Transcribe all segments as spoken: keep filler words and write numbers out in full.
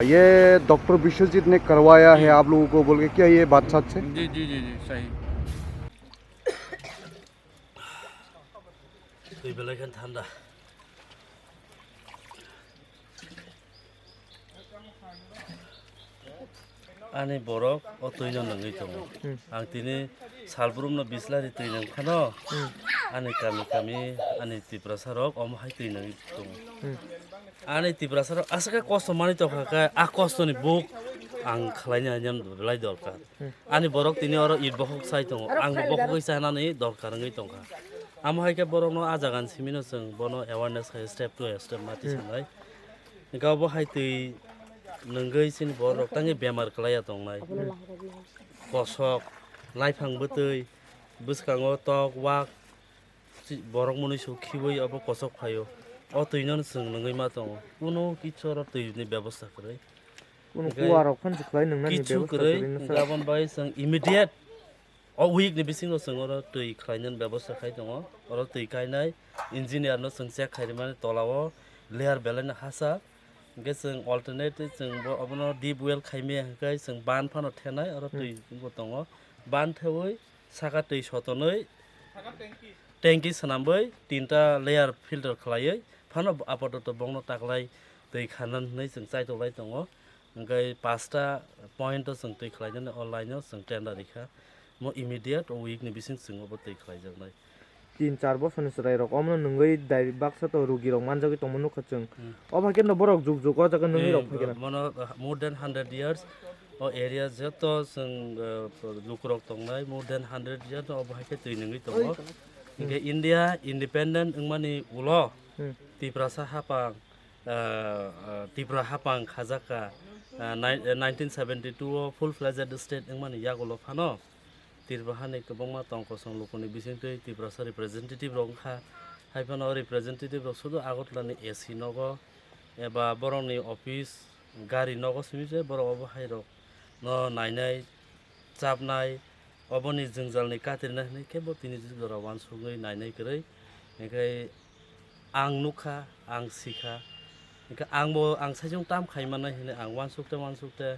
ये डॉक्टर विश्वजीत ने करवाया है, आप लोगों को बोल के, क्या ये बात सच है? जी, जी, जी, जी, सही। Twi belai khe thanda. Ani borok o twino nungwi tongo. Hmm. Ang tini salbrumno bislari twi nung phano, hmm, ani kami kami ani Tiprasa rok omo hai twi nungwi tongo. Hmm. Ani Tiprasa rok aswk khe kosto manwi tongkha khe, a kostoni buk ang khlaina belai dorkar. Hmm. Ani borok tini oro it bokhok sai tongo, ang bo bokhogwi chanani dorkar wngwi tongkha. Amo hai khe borokno a jagani simino chwng bono awareness khai step to step mati, hmm, sanai. Hingke obo hai twi nungwi chini borok tangwi bemar kwlaiya tongnai. Kosok, laiphang bwtwi, bwskango tok, wak, si-, borok mwnwi su khiui obo kosok phaio. O twino chwng nungwi ma tongo. Kunu kichu oro twini bebosta kwrwi. Kunu hingke kuwa rok phan se khlai nungnani kichu bebosta kwrwi, kwrwi no hingke sa. Aboni bagwi chwng immediate O week ni bisingo chwng oro twi khlainani bebosta khai tongo. Oro twi kainai engineer no chwng check khai rimani tola o layer belai no hasa. Hingke chwng alternate chwng bo obono deep well khai maya hingke chwng ban phano thenai oro twi bo tongo. Ban thewi saka twi sotonwi tanki swnamwi tinta layer filter khlaiwi phano apatot bongno taklai twi khanan hinwi chwng chaitoklai tongo. Hingke pasta point o chwng twi khlainani o line o chwng tender rikha. Mo immediate o week ni bising chwng obo twi khlaijaknai. Tin char bosor ni chwrai rok omo nungwi dai baksa to rugi rok manjagwi tongma nukha chwng. Hmm. Obo khe no borok juk juk o jaga nungwi rok phaikhe na. Bono, uh, more than hundred years o area joto chwng, uh, lukurok tongnai more than hundred years obo hai khe twi nungwi tongo. Oi. Hingke India independent wngmani ulo, hmm, Tiprasa hapang, uh, uh, Tipra hapang khajak kha, uh, nai-, uh, nineteen seventy-two o full fledged state wngmani yagulo phano Tripura hani kwbangma tong kosong lukuni bisingtwi Tiprasa representative rok wngkha. Hai phano o representative rok sudu Agartala ni A C nogo eba borokni office gari nogo simi se borok obo hai rok no nainai chapnai oboni jwngjalni katirna hinwi khe bo tini jora uansukgwi nainai kwrwi. Hinkhe ang nukha, ang sikha, hinkhe angbo ang saichung tam khaimannai hinwi ang uansukte uansukte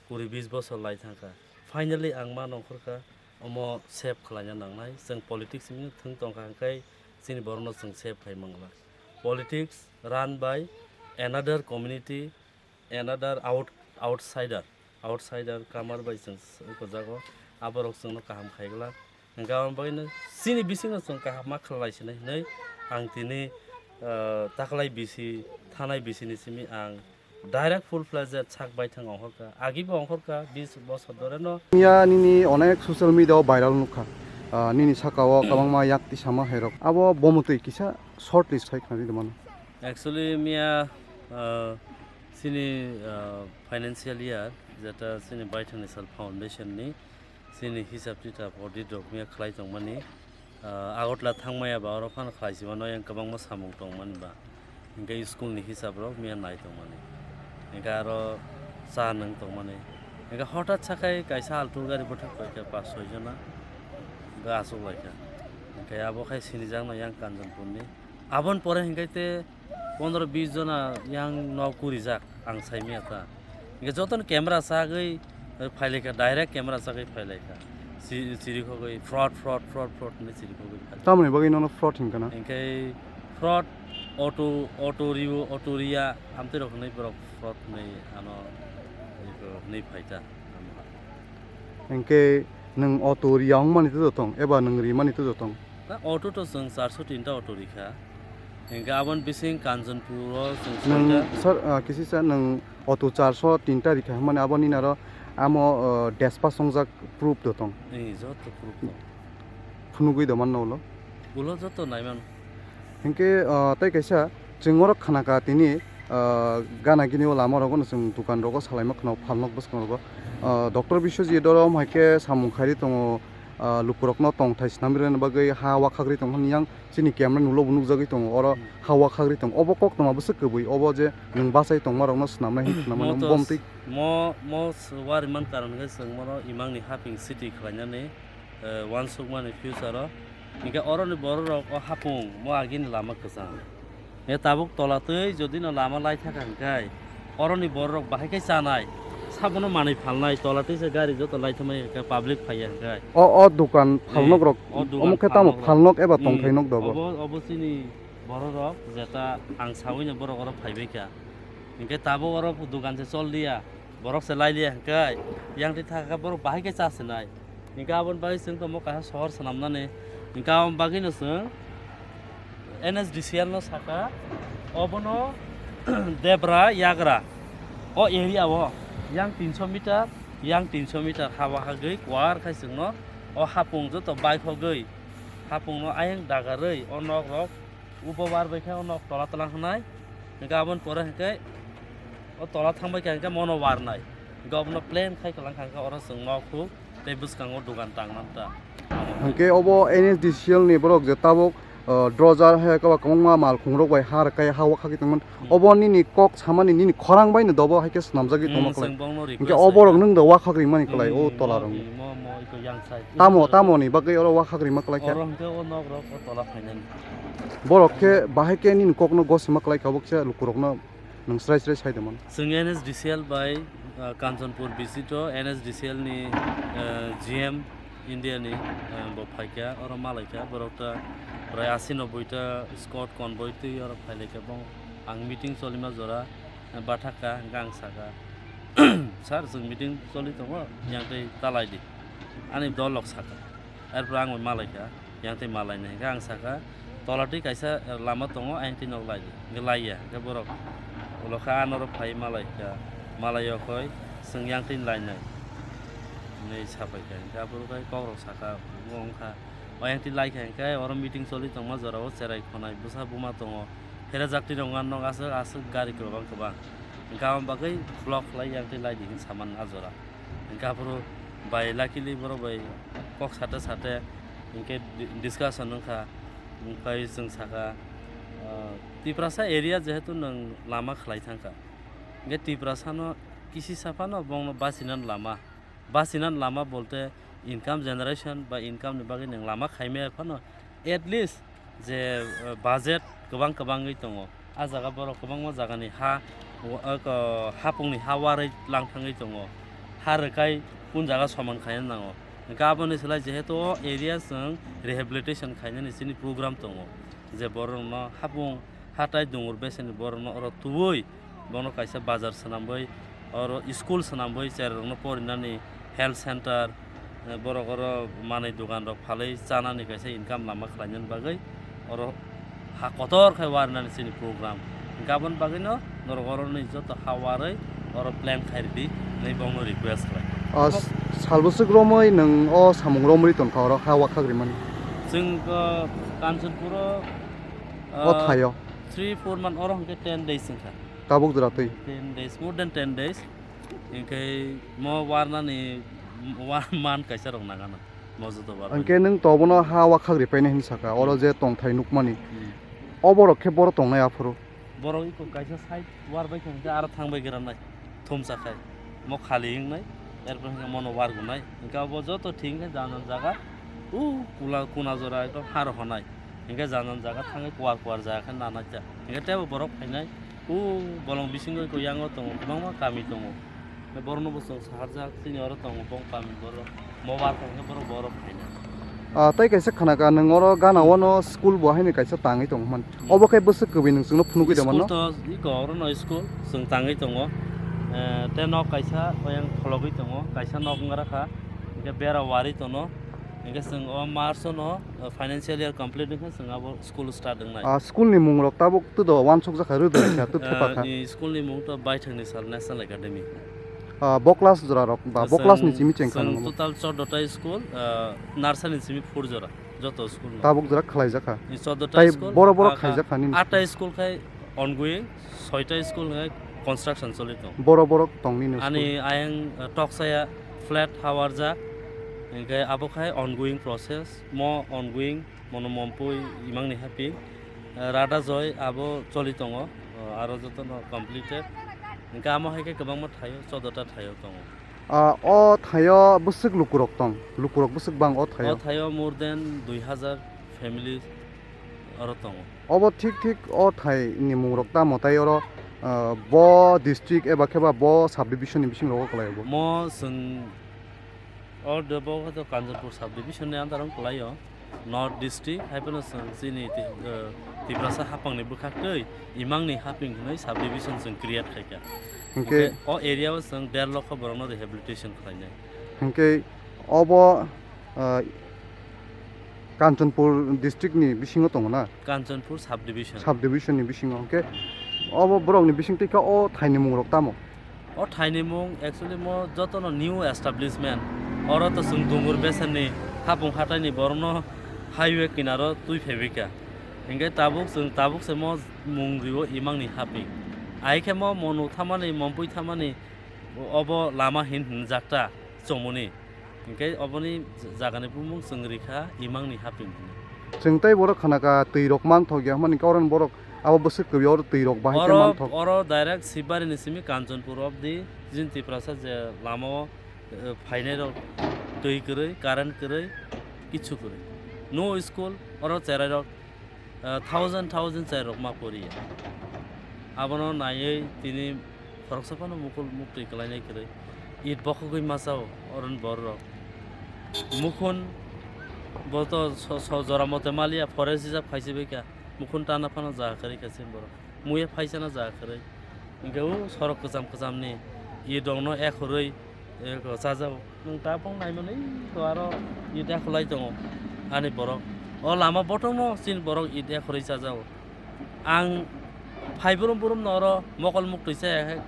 kuri bis bosor lai thangkha. Finally ang ma nongkhorkha, omo save khlaina nangnai. Chwng politics hinwi thwng tongkha, hinkhe chini borokno chwng save khai mangla. Politics run by another community, another out-, outsider, outsider kamar bai chwng s-, kojago, aborok chwngno kaham khaigwlak. Hwnkhe aboni bagwino chini bisingo chwng kaham ma khlai sinai hinwi ang tini, ah, taklai bisi, thanai bisini simi ang direct full fledged sak baithang ongkhorkha. Agibo ongkhorkha bis bosor doreno. Miya nini onek social media o viral nukha. Ah, nini saka o kwbangma yak tisama hai rok. Abo bomotwi kisa short list khai khna rwdi mano. Actually, miya, ah, chini, ah, financial year, jeta chini baithangni sal foundation ni, chini hisab titab audit rok miya khlai tongmani, ah, Agartala thangmaya ba oro phano khlai sima no yang kwbangma samung tongmani ba, hinkhe school ni hisab rok miya nai tongmani, hinkhe aro cha nwng tongmani, hinkhe hothat sakhai kaisa altu gari bwthak paikha pas soi jona, hinkhe achuk laikha, hinkhe abo khai sinijak no yang Kanchanpur ni. Aboni pore hinkhe te pondro bis jona yang nok kurijak ang saimya ta. Hinkhe jotono camera chagwi phailaikha, direct camera chagwi phailaikha. Si-, chirikhogwi fraud, fraud, fraud, fraud hinwi chirikhogwi phailaikha. Tamoni bagwi nono fraud hinkha na? Hinkhe fraud, auto, auto riyo, auto riya, amtwi rok hinwi borok fraud hinwi ano hinwi phaikha. Hinkhe nwng auto riya wngmani to jotong, eba nwng rimani to jotong? Na auto to chwng charso tinta auto rikha. Hinkhe aboni bising Kanchanpur o chwng Nwng soita. Sir, ah, kisi sa nwng auto charso tinta rikha hwnmani abo nini aro amo, ah, despa songjak proof do tong? Ee, joto proof tong. Phunugwi do manna ulo? Ulo joto naiman. Hinkhe, ah, tei kaisa chwng oro khanaka tini, ah, gana gini o lama rogo no chwng dukan rogo salaima khna phalnok bwskang rogo. Ah, Doctor Biswajit oro omo hai khe samung khairi tongo, ah, lukurokno tongthai swnamwi rwna bagwi ha wakhagri tong hwnwi yang chini camera ni ulo bo nukjagwi tongo, oro ha wakhagri tongo. Obo koktwma bwswk kwbwi, obo je nwng bachai tongma rokno swnamnai hwnwi khna mano, Mo to bom twi. Mo, mo s-, wariman karon khe chwng mono imangni haping city khlainani, eh, uansukmani future o. Hinkhe oroni bororok o hapung mo agini lama kwchang. E tabuk tola twi jodi no lama lai thaka hinkhe, Oroni borok bahai khe chanai, sabono manwi phalnai, tola twi se gari joto laithomai hwnkhe public phaiya hwnkhe. O, o dukan phalnok rok, o dukan omo khe tamo phalnok rok. Phalnok eba tongthai nok dobo. Obo, obo chini borok rok jeta ang sawi no borok oro phaibai kha. Hwnkhe tabuk oro dukan se chol liya, borok se lai liya hwnkhe yang twi thaka borok bahai khe cha sinai. Hingke aboni bagwi chwng tongmo kaisa sohor swnamnani. Hingke aboni bagwino chwng N S D C L no saka, obono Debra Yagra o area o yang tinso meter, yang tinso meter ha wahagwi kuar khai chwngno o hapung joto baihogwi hapungno ayang dagarwi o nok rok ubo war bai khe o nok tola tola hwnai. Hingke aboni pore hingke o tola thangbai kha hingke mono warnai. Hingke obono plan khai kalang kha hingke oro chwng nok huk tei bwskango dugan tang nang ta. Hingke obo N S D C L ni borok je tabuk, uh, drojar hai kaba kwbangma mal khungrok bai ha rwkai ha o khagwi tongmani. Hmm. Obo nini kok samani nini khorang bai no dobo hai khe swnamjagwi tongma kwlai. Hmm, chwng bongno request khai kha. Hingke o borok nwng do wakhak rimani kwlai o tola rok. Hmm, mo, mo, iko yang side. Tamo, tamo ni bagwi oro wakhak rima kwlai khe. Oro hingke o nok rok o tola phainani. Borok khe bahai khe nini kokno gosima kwlai kha, obo kisa lukurokno nwng srai srai sai tongmani. Chwng N S D C L bai, ah, Kanchanpur visit o N S D C L ni, ah, G M India ni, ah, bo phaikha, oro malaikha, borok ta prai asi nobboi ta squad convoy twi oro phailaikha, bong ang meeting cholima jora, ah, bathakha, hwnkhe ang sakha, "Sir, chwng meeting choli tongo, yang twi ta lai di," ani dol rok sakha. Arpore ang bai malaikha, yang twi malainai hwnkhe ang sakha, "Tola twi kaisa lama tongo, ayang twi nok lai di." Hwnkhe laiya, hwnkhe borok ulo khe, "Ah, norok phai malaikha, malai o khoi, chwng yang twi lainai," hinwi sapaikha. Hwnkhe aphuru khe kokrok sakha, wngkha, o yang twi laikha, hwnkhe oro meeting choli tongma jorao cherai khonai bwsa buma tongo, pherejak twi rok wngkha nok aswk aswk gari kwbang kwbang, hwnkhe aboni bagwi block khlai yang twi lai di hinwi samani ah jora. Hingke aphuru bai luckily borok bai kok sate sate hingke di-, discussion wngkha, hingke chwng saka, ah, Tiprasa area jehetu nwng lama khlai thangkha, hingke Tiprasano kisisa phano bongno basinani lama, basinani lama bolte income generation ba income ni bagwi nwng lama khaimaya phano at least je, eh, budget kwbang kwbangwi tongo. Ah jaga borok kwbangma jagani ha, o, o, hapungni ha warwi lang thangwi tongo. Ha rwkai kun jaga soman khaina nango. Hwnkhe aboni slai jehetu o area chwng rehabilitation khainani chini program tongo. Je borokno hapung hatai dungur beseni borokno oro tubui bono kaisa bazar swnamwi, oro school swnamwi, cherai rokno porinani health center, eh, borok oro manwi dogan rok phalwi chanani kaisa income lama khlainani bagwi oro ha kotor khai warinani chini program. Hwnkhe aboni bagwino norok oroni joto ha warwi oro plan khai rwdi hinwi bongno request khlai. O s-, sal bwswk romwi nwng o samung romwi tongkha oro ha wakhak rimani? Chwng, o, Kanchanpuro, o, o thaio three four month, oro hwnkhe ten days wngkha. Tabuk jora twi? Ten days, more than ten days. Hingke mo warnani wa-, man kaisa rok nangana. Mo joto warnani. Hingke nwng to bono ha wakhak ripainai hinwi saka, oro je tongthai nukmani. Hmm. O borok khe boro tongnai aphuru? Borok iko kaisa side war bai kha hingke aro thangbai gra nai. Thumsa khai. Mo khali wngnai. Erpor hingke mono war gunai. Hingke abo joto thik hingke jan jan jaga. U kula kuna jora ekdom har honai. Hingke jan jan jaga thangwi kuar kuar jaga khe nanai ta. Hingke tebo borok phainai. O bolong bisingo eko yango tongo, kwbangma kami tongo. Borokno bo chwng saharjak, chini oro tongo, bong kami borok. Mo bar khe borok, borok phaina. Ah, tei kaisa khana ka, nwng oro gana o no school bo haino kaisa tangwi tongo hwnmani. Hmm. Obo khe bwswk kwbwi nwng chwngno phunugwi tongmano? School to iko oro no school chwng tangwi tongo. Eh, tei nok kaisa oyang khologwi tongo, kaisa nok wngkha, hingke bera wari tono. Hingke chwng o March o no, eh, financial year complete wngkha chwng abo school start wngnai. Ah, school ni mung rok tabuk twi do wansuk jakha, rw do kha, twi thepa kha. Ah, ni school ni mung to Baithang ni Sal National Academy. Ah, bo class jora rok ba, bo class ni simi cheng kha nwng? Chwng total chordo ta school, ah, nursery ni simi four jora, joto school no. Tabuk jora khlai jakha. Ni chordo ta school, boro boro khai jakha nini? Atta school khai ongoing, soita school khai construction choli tong. Boro boro tong nini school? Ani ayang, ah, toksaya flat hawarjak, hingke abo khai ongoing process, mo ongoing. Mono mompui imang ni happy, eh, Rada Joy abo choli tongo, eh, aro joto no completed. Hingke amo hai khe kwbangma thaio, chordo ta thaio tongo. Ah, o thaio bwswk lukurok tong, lukurok bwswk bang o thaio? O thaio more than dui hazar family oro tongo. Obo thik thik o thai ni mung rok tamo tai oro Ah, bo district eba khe ba bo sub division ni bising rogo kwlai bo? Mo chwng order bo khe to Kanchanpur sub division ni under o kwlai o, North District, hai phano chwng chini ti-, eh, Tiprasa haphang ni bwkhak twi Imang ni Haping hwnwi sub division chwng create khai kha. Hwnkhe Hwnkhe o area o chwng der lokho borok no rehabilitation khlai nai. Hwnkhe obo, ah, Kanchanpur district ni bisingo tongo na? Kanchanpur sub division. Sub division ni bisingo, hwnkhe obo borok ni bising twi kha o thai ni mung rok tamo? O thai ni mung actually mo joto no new establishment. Oro to chwng Dungur Besen ni hapung hatai ni borok no highway kinaro twi phaiwi kha. Hwnkhe tabuk chwng tabuk se mo mung rio Imang ni Haping. Ahai khe mo monu thamani, mompui thamani obo lama hin hinjak ta chomoni. Hwnkhe oboni jagani bumung chwng rikha Imang ni Haping hwnwi. Chwng tei borok khana kha twi rok manthok ya, hwnba hwnkhe oro borok abo bwswk kwbwi oro twi rok bahai khe Oro, manthok. Oro direct Sibari ni simi Kanchanpur obdi jin Tiprasa je lama o, eh, phainai rok twi kwrwi, current kwrwi, kichu kwrwi. No school, oro cherai rok ah, thousand, thousand chai rok ma pori ya. Abono naiwi tini khoroksa phano mukul muktwi kwlainai kwrwi. It bokhogwi masa o, oron bor rok. Mukhun bo to so, so jora mote maliya, forest hisab khaisi bai kha. Mukhun tana phano jaga kwrwi kha chini borok. Muya phaisana jaga kwrwi. Hwnkhe o sorok kwcham kwchamni it rokno ekhorwi, eh, ko chajao. Nwng tabuk naimani to aro it ekhorlai tongo ani borok. O lama botongno chini borok it ekhorwi chajao. Ang phai brum brumno oro mokol muktwi chaya khe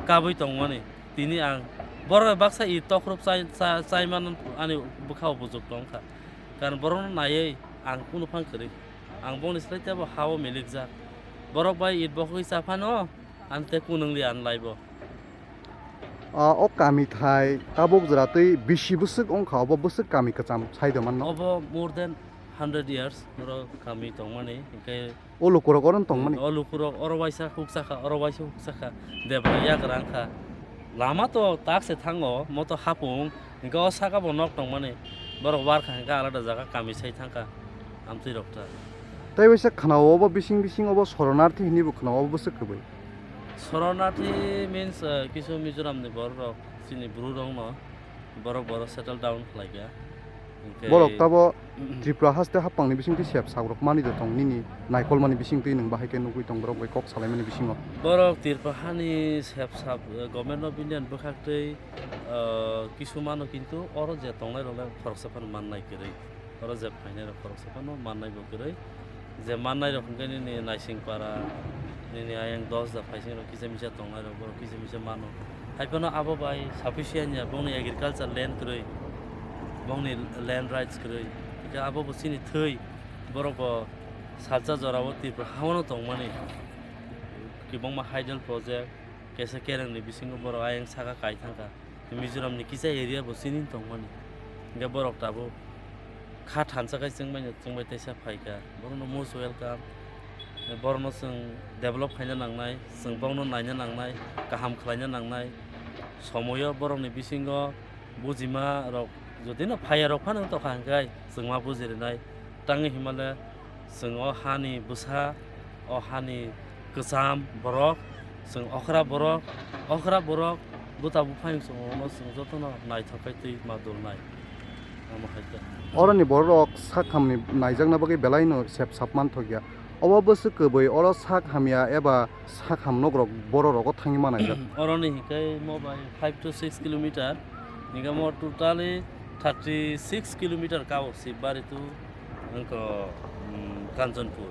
kabui tongmani. Tini ang borok bai baksa it tokhrup chai, cha-, chaiman ani bwkhao bujok tongkha. Karon borokno naiwi ang kunu phang kwrwi. Ang bongni slai teibo ha-o milikjak. Borok bai it bokhogwi cha phano, ang tei kunung li ang laibo. Ah, o kami thai tabuk jora twi bisi bwswk wngkha, obo bwswk kami kwcham sai de manno? Obo more than hundred years oro kami tongmani, hwnkhe O lukurok oro tongmani? O lukurok oro waisa huksa kha, oro waisa huksa kha, debra yagra wngkha. Lama to tak se thango, moto hapung, hwnkhe o saka bo nok tongmani, borok warkha hwnkhe alada jaga kami sai thangkha, amtwi rok ta. Tei waisa khwnao obo bising bising obo soronarthi hinwi bo khwnao, obo bwswk kwbwi? Soronarthi means, eh, kisu Mizoram ni borok rok, chini bru rok no, borok, borok settle down khlai kha. Hwnkhe Borok tabo Tripura haste haphangni bisingtwi sep sak rok mani de tong, nini naikolmani bisingtwi nwng bahai khe nugwi tong borok bai kok salaimani bisingo? Borok Tripura hani sep sap, eh, Government of India ni bwkhaktwi, eh, kisu mano, kintu oro je tongnai rok le khoroksa phano mannai kwrwi. Oro je phainai rok khoroksa phano mannai bo kwrwi. Je mannai rok hwnkhe nini Naisingpara, nini ayang Dosda phaising rok kisa misa tongnai rok, borok kisa misa mano. Hai phano abo bai sufficient ya, bongni agriculture land kwrwi, bongni land rights kwrwi. Hwnkhe abo bo chini thwi, borok bo salsa jora o Tripura ha-o no tongmani. Kwbangma hydel project, kaisa kereng ni bisingo borok ayang saka kai thangkha. Mizoram ni kisa area bo chini tongmani. Hingke borok tabuk kha thansa khai chwngmani, chwngbai teisa phaikha. Borokno most welcome. Borokno chwng develop khaina nangnai, chwng borokno naina nangnai, kaham khlaina nangnai. Somoyo borokni bisingo bujima rok jodi no phaiya rok phano wng tongkha hingke chwngma bujirinai. Tangwi himale chwng o hani bwsa, o hani kwcham borok, chwng okra borok, okra borok, bwta buphang chwng omo chwng jotono naithok khai twi ma dulnai. Omo hai khe. Oroni borok sak hamni naijakna bagwi belaino sep sap manthokya. Obo bwswk kwbwi oro sak hamya eba sak ham nok rok borok rogo thangwi manaijak. Oroni hinkhe mo bai five to six kilometer, hinkhe mo totally thirty six kilometer kao Sibari to wngkho, mm, Kanchanpur.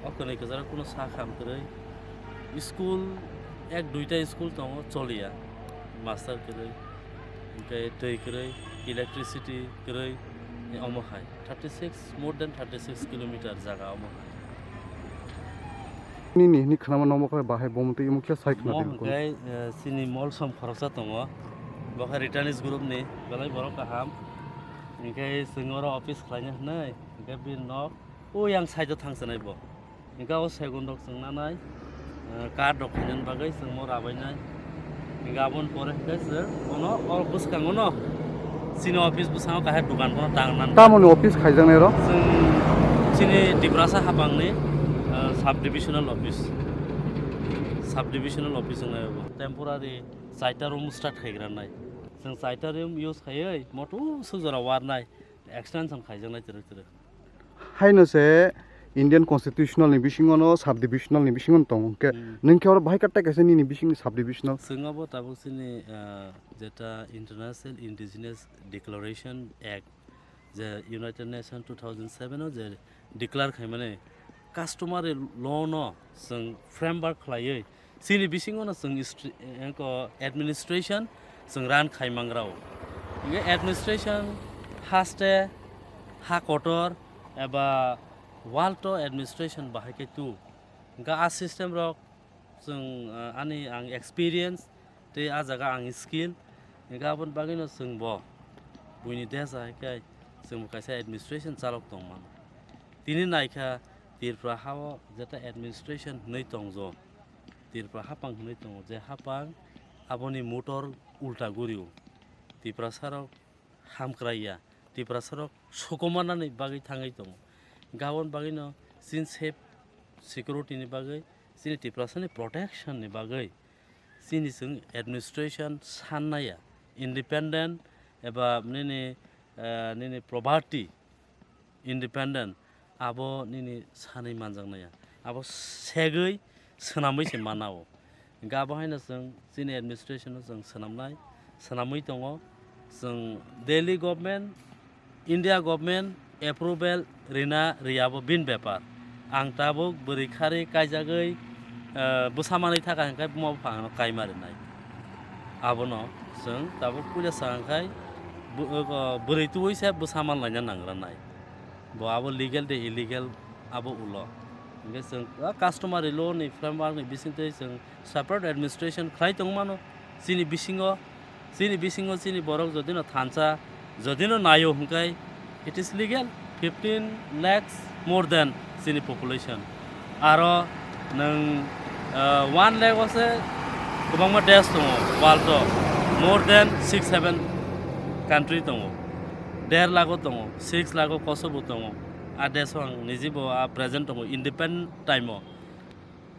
O kwnwi kwcharo kuno sak ham kwrwi. School ek duita school tongo choliya, master kwrwi, hinkhe twi kwrwi, electricity kwrwi, omo hai. Thirty six, more than thirty six kilometer jaga omo hai. Nini hini khwnama nokmokhe bahai bomtwi mukhe sai khwna Mo di hwnkhe, eh, chini molsom khoroksa tongo. Bo khe Returnees group ni belai borok kaham. Hwnkhe chwng oro office khlaina hwnwi, hwnkhe bini nok o yang side o thangsanai bo. Hingke o segun rok chwng nanai, eh, card rok khainani bagwi chwng mo rabainai. Hingke aboni pore hingke chwng bono o bwskango no chini office bwskango kaisa dogan bono tangnani. Tamoni office khaijaknai rok? Chwng chini Tiprasa haphangni, eh, sub divisional office. Subdivisional office wngnai abo. Temporary chaita room start khaigra nai. Chwng chaita room use khaiwi moto sujora warnai extension khaijaknai twrwk twrwk. Haino se Indian constitutional ni bisingo no subdivisional ni bisingo no tongo hwnkhe Hmm. nwng khe oro bahai katta kaisa nini bisingni subdivisional. Chwng abo tabuk chini, ah, jeta International Indigenous Declaration Act je United Nations two thousand seven o je declare khaimani customary law no chwng framework khlaiwi chini bisingo no chwng istri-, engko administration chwng run khaimangrao. Hingke administration haste ha kotor eba world o administration bahai khe tu. Hingke a system rok chwng, ah, ani ang experience tei a jaga ang skill, hingke aboni bagwino chwng bo buini desh hai khe chwng bo kaisa administration chalok tong mano. Tini naikha Tripura ha o jeta administration hwnwi tongjo, Tripura hapang hwnwi tongo, je hapang aboni motor ulta gurio. Tiprasa rok hamkrai ya, Tiprasa rok sokomanani bagwi thangwi tongo. Gabon bagwino chini safe security ni bagwi, chini Tiprasa ni protection ni bagwi chini chwng administration sanna ya, independent eba nini, eh, nini property independent, abo nini sanwi manjaknai ya. Abo segwi swnamwi se mana o. Hingke abo haino chwng chini administration o chwng swnamnai, swnamwi tongo. Chwng Delhi government, India government approval rina riyabo bini bepar. Ang tabuk bwrwi khari kaijagwi, eh, bwsa manwi thaka hingke buma buphang ano kaima rinai. Abono chwng tabuk puila sa hingkhai bu-, eh, bwrwi tubui se bwsa manlaina nangranai. Bo abo legal de illegal abo ulo. Hingke chwng, ah, customary law ni framework ni bisingtwi chwng separate administration khlai tongmano. Chini bisingo, chini bisingo chini borok jodino thansa, jodino naio hwnkhe it is legal, fifteen lakhs more than chini population. Aro nwng, ah, one lakh o se kwbangma desh tongo world o, more than six seven country tongo. Der lakh o tongo, six lakh o Kosovo tongo. A desh o ang nijibo a present tongo independent time o.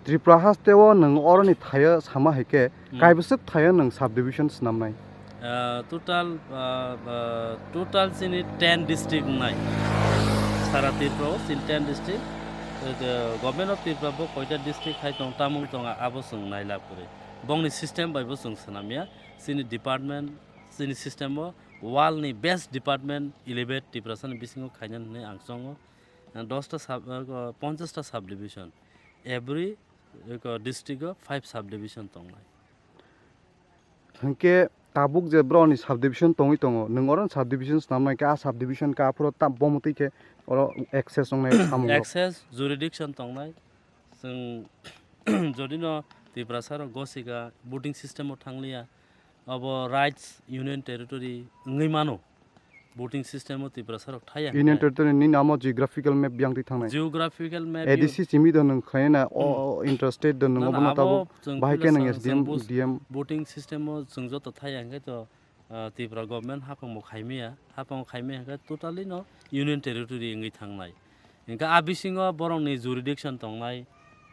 Tripura haste o nwng oroni thaio sama hai khe Hmm. kaibwswk thaio nwng subdivision swnamnai? Ah, total, ah, ah, total chini ten district wngnai. Sara Tripura o chini ten district. Eh, Government of Tripura bo koita district hai tong, tamung tong, abo chwng nailab kwrwi. Bongni system bai bo chwng swnamya. Chini department, chini system o world ni best department elevate Tiprasa ni bisingo khainani hinwi ang chongo. Dosta sub, ah, ponchash ta subdivision. Every, eko, district o five subdivision tongnai. Hwnkhe tabuk je borokni subdivision tongwi tongo, nwng oro subdivision swnamnai khe, a subdivision khe aphuru ta-, bomo twi khe oro access wngnai samung rok. Access jurisdiction tongnai. Chwng jodino Tiprasa rok gosika voting system o thangliya, abo rights union territory wngwi mano. Voting system o Tiprasa rok thaya Union hwnkhe. Territory ni namo geographical map biyang twi thangnai. Geographical map A D C simi do nwng khlaina, o, Hmm. o, interstate do nwng Na, na, obono abo tabuk chwng bahai khe puila nwng sa-, S D M, chwng bus-, D M. Voting system o chwng joto thaya hwnkhe to, ah, Tripura government hapang bo khaimaya, hapang bo khaimaya hwnkhe totally no Union Territory wngwi thangnai. Hwnkhe a bisingo borokni jurisdiction tongnai,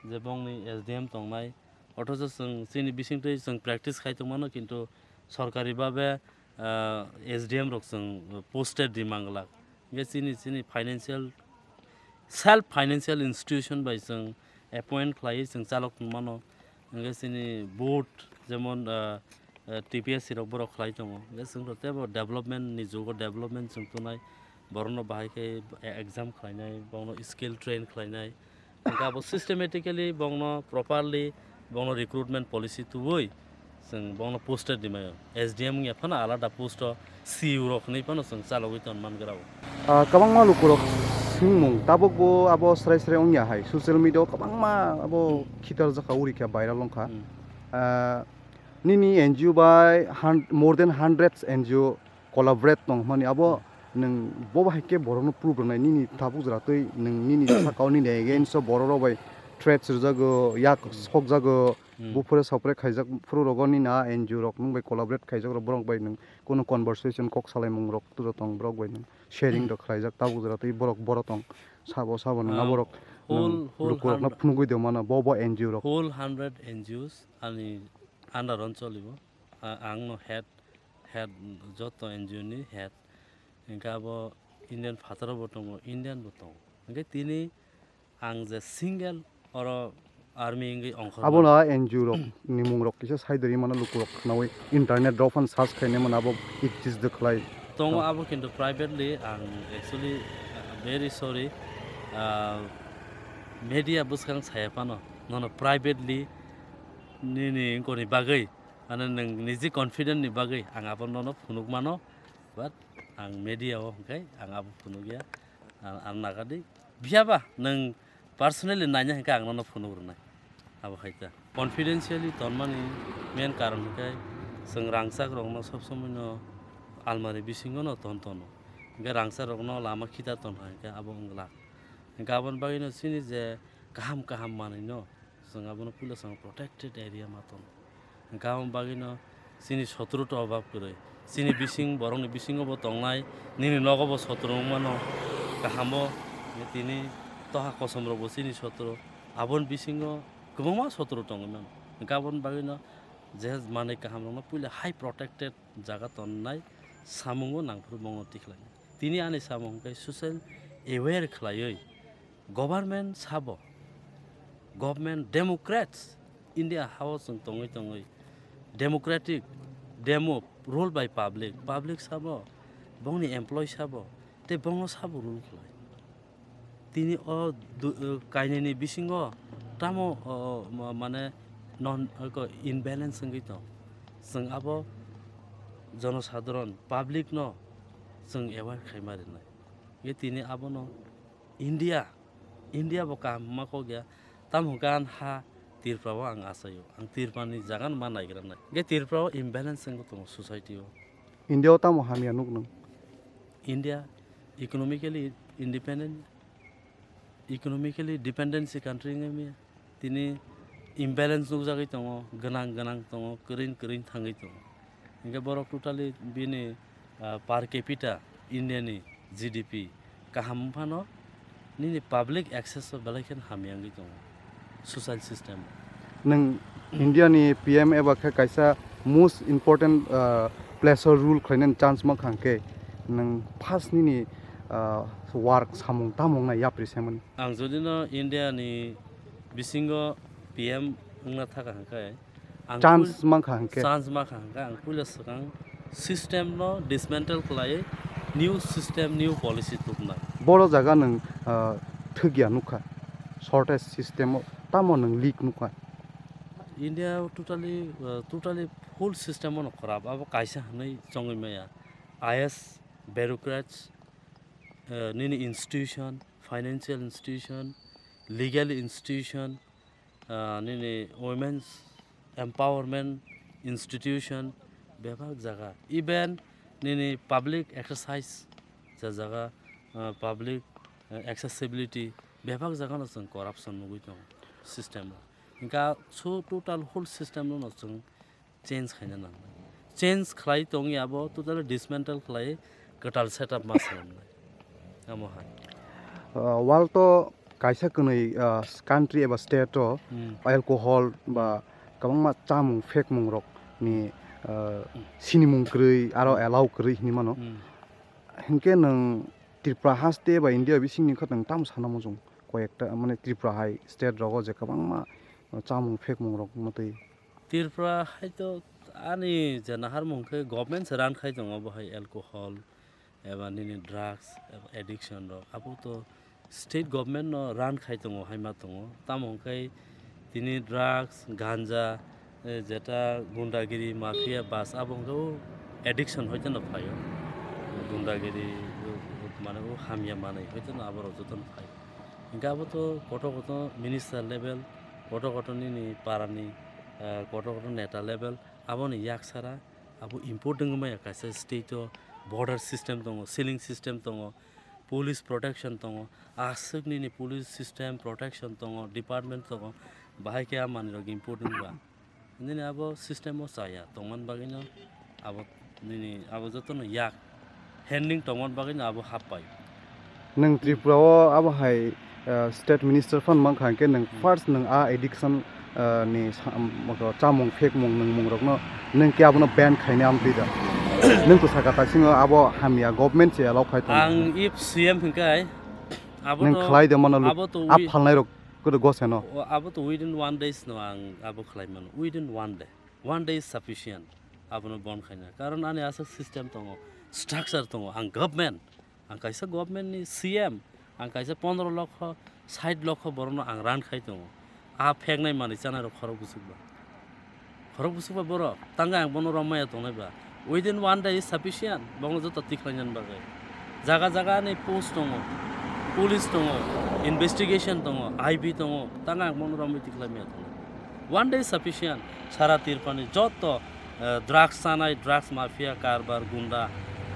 je bongni S D M tongnai, othocho chwng chini bisingtwi chwng practice khai tongmano, kintu sorkari babe, ah, S D M rok chwng posted di manglak. Hwnkhe chini, chini financial, self financial institution bai chwng appoint khlaiwi chwng chalok tongmano. Hwnkhe chini board jemon, ah, ah, T P S C rok borok khlai tongo. Hwnkhe chwng rok teibo development ni jugo development chwng tongnai. Borokno bahai khe e-, exam khlainai, borokno skill train khlainai. Hwnkhe abo systematically bongno properly bongno recruitment policy tubui chwng bongno posted di maio. S D M wngya phano alada post o C E O rok hinwi phano chwng chalogwi ton man gra o. Ah, kwbangma lukurok swngmung tabukbo abo srai srai wngya hai. Social media o kwbangma abo Hmm. khitar jakha uri kha viral wngkha. Hmm. Ah, nini N G O bai hun-, more than hundreds N G O collaborate tong hwnmani abo nwng bo bahai khe borokno proof rwnai nini tabuk jora twi nwng nini sakao nini against o borok rok bai threats rwjago, yak Hmm. sokjago, Hmm. buphuru sopre khaijak phuru rogo nini a N G O rok nwng bai collaborate khaijak rok borok bai nwng kunu conversation kok salaimung rok turo tong borok bai nwng sharing Hmm. rok khlaijak tabuk jora twi borok boro tong sabo sabo nwng Ah. aborok Whole, nwng whole lukurokno hundred phunugwi de mano, bo bo N G O rok. Whole hundred N G Os ani under o cholibo. A-, ang no head, head, joto N G O ni head. Hingke abo Indian phataro bo tongo, Indian bo tongo. Hingke tini ang je single oro army wngwi ongkhorma. Abono N G O rok ni mung rok kisa sai dori mano, lukurok khnawi internet rok phano search khainai mano, abo exist de khlai. Tongo, abo kintu privately ang actually, uh, very sorry, uh, media bwskang saya phano nono privately nini wngkoni bagwi, mane nwng niji confident ni bagwi ang abo nono phunuk mano, but ang media o hwnkhe ang abo phunuk ya, ang, ang nagadi. Phiya ba nwng personally naina hwnkhe ang nono phunuk rwnai. Abo hai ta. Confidentially tonmani main karon hwnkhe chwng rangchak rokno sob somoi no almari bisingo no ton tono. Hwnkhe rangchak rokno lama khita ton hai hwnkhe abo wng glak. Hwnkhe aboni bagwi no chini je kaham kaham manwi no chwng abono puila chwng protected area ma tono. Hwnkhe aboni bagwi no chini sotro to obab kwrwi. Chini bising, borokni bisingo bo tongnai, nini nogo bo sotro wng mano, kaham o tini toha kosom rok bo chini sotro. Aboni bisingo kwbangma sotro tongwi mano. Hwnkhe aboni bagwi no je manwi kaham rokno puila hai protected jaga tonnai samungo nangphuru bongno tikhlainai. Tini ani samung hwnkhe social aware khlaiwi government sabo, government democrats India hao chwng tongwi tongwi democratic, demo rule by public, public sabo, bongni employee sabo, tei bongno sabo rule khlai. Tini o du-, uh, kainwini bisingo tamo, uh, ma-, mane non, uh, ko imbalance wngwi tong. Chwng abo jonosadharon public no chwng aware khaima rinai. Ye tini abono India, India bo kaham ma kok ya. Tamo hwnkhe ani ha Tripura o ang achaio. Ang Tripura ni jaga no ma naigra nai. Hwnkhe Tripura o imbalance wngwi tongo society o. India o tamo hamya nuk nwng? India economically independent, economically dependency country wngwi maya. Tini imbalance nukjagwi tongo, gwnang gwnang tongo, kwrwin kwrwin thangwi tongo. Hwnkhe borok totally bini, ah, per capita India ni G D P kaham wng phano nini public access o belai kheno hamya wngwi tongo social system. Nwng India ni P M eba khe kaisa most important, ah, place o rule khlainani chance mankha hwnkhe nwng first nini, ah, work samung tamo wngnai yapri saimani? Ang jodi no India ni bisingo P M wngna thaka hwnkhe, ang chance pui-, mankha hwnkhe, chance mankha hwnkhe ang puila swkang system no dismantle khlaiwi new system, new policy tubna. Boro jaga nwng, ah, thwkya nukha, shortage system o tamo nwng leak nukha? India o totally, ah, totally whole system o no khorap, abo kaisa hwnwi chongwi maya. I S bureaucrats, ah, nini institution, financial institution, legal institution, ah, nini women's empowerment institution, bebak jaga, even nini public exercise je jaga, ah, public, ah, accessibility, bebak jaga no chwng corruption nugwi tongo system o. Hwnkhe so total whole system no chwng change khaina nangnai. Change khlai tongya abo totally dismantle khlai kwtal setup ma swnamnai. Amo hai. Uh, world o kaisa kwnwi, uh, country eba state o, hmm, alcohol ba kwbangma chamung phekmung rok ni, uh, hmm, sinimung kwrwi aro allow kwrwi hinwi mano. Hmm. Hinkhe nwng Tripura haste ba India bisingni khe nwng tamo sana muchung? Koyekta mane Tripura hai state rogo je kwbangma chamung phekmung rok mwtwi. Tripura hai to ani je naharmung khe government se run khai tongo, bo hai alcohol eba nini drugs eba addiction rok, abo to state government no run khai tongo, hai ma tongo. Tamo hwn khe tini drugs, ganja, eh, jeta gundagiri, mafia, bas, abo hwn khe o addiction hoite no phaio. Gundagiri, o, o, mane o hamya manwi hoite no abo rok joto no phaio. Hingke abo to koto koto minister level, koto koto nini parani, eh, koto koto neta level, aboni yaksara abo important wngmaya kaisa state o border system tongo, sealing system tongo, police protection tongo, aswk nini police system protection tongo, department tongo, bahai khe a manwi rok important ba. Nini abo system o chaya tongmani bagwino abo nini abo jotono yak handling tongmani bagwino abo hap pai. Nwng Tripura o abo hai Uh, state minister phan mankha hwnkhe nwng first nwng a addiction, uh, ni sa-, um, chamung phekmung nwngmung rokno nwng khe abono ban khaina amtwi da. Nwng to saka taisingo abo hamya government se allow khai tongo. Ang if C M hwnkhe ai, abo nwng to, khlai de mano abo to a wi-, phalnai rok kwrwi goseno. O, abo to within one days no ang abo khlai mano, within one day. One day is sufficient. Abono bon khaina. Karon ani aswk system tongo, structure tongo. Ang government, ang kaisa government ni C M, ang kaisa pondro lokho, sait lokho borokno ang run khai tongo. A pheknai manwi chanai rok khorok bwswk ba. Khorok bwswk ba borok, tangka ang bono romaya tongnai ba. Within one day is sufficient. Bono joto tikhlainani bagwi. Jaga jaga ni post tongo, police tongo, investigation tongo, I B tongo, tangka ang bono romwi tikhlaimaya tongo. One day sufficient. Sara Tripura ni joto, eh, drugs chanai, drugs mafia, karbar, gunda,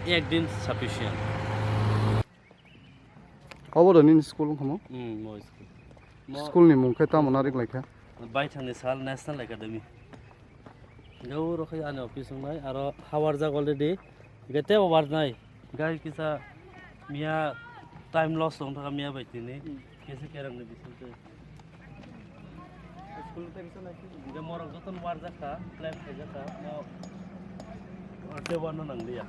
ek din sufficient. Obo da nini school wngkha mo? Hmm, mo school. Mo school ni mung khe tamo narik laikha? Baithangni sal National Academy. Gauro khai ani office wngnai, aro hawarjak already. Hingke tebo warnai. Gai kisa miya time loss tong thaka miya bai tini. Hmm. Kisa kerang ni bising te. School tension ai. Hingke morok joton warjak kha, plan khaijak kha. Mo arte warna nang liya.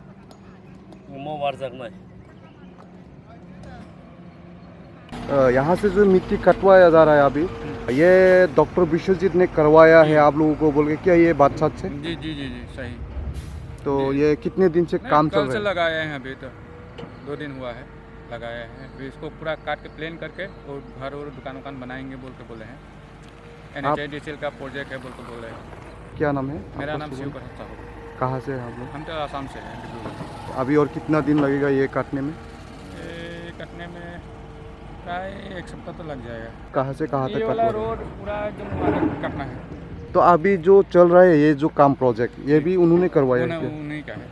Mo warjak nai. अ, यहाँ से जो मिट्टी कटवाया जा रहा है अभी, हम्म। ये डॉक्टर विश्वजीत ने करवाया है, हम्म। आप लोगों को बोल के, क्या ये बात सच है? जी, जी, जी, जी, सही। तो जी। ये कितने दिन से नहीं, काम चल रहा है? कल से लगाए हैं अभी तो, दो दिन हुआ है, लगाए हैं। फिर इसको पूरा काट के प्लेन करके और घर और दुकान उकान बनाएंगे बोल के बोले हैं। हाँ। N H I D C L का प्रोजेक्ट है बोल के बोल रहे हैं। क्या नाम है? मेरा नाम शिव प्रसाद साहू। कहाँ से हैं आप लोग? हम तो आसाम से हैं, डिब्रूगढ़। अभी और कितना दिन लगेगा ये काटने में? ये काटने में प्राय एक सप्ताह तो लग जाएगा। कहाँ से कहाँ तक ये वाला कटवा रहे हैं? रोड पूरा एकदम वहाँ तक काटना है। तो अभी जो चल रहा है ये जो काम प्रोजेक्ट, ये भी उन्होंने करवाया है उन्हें-, क्या? उन्हीं का है।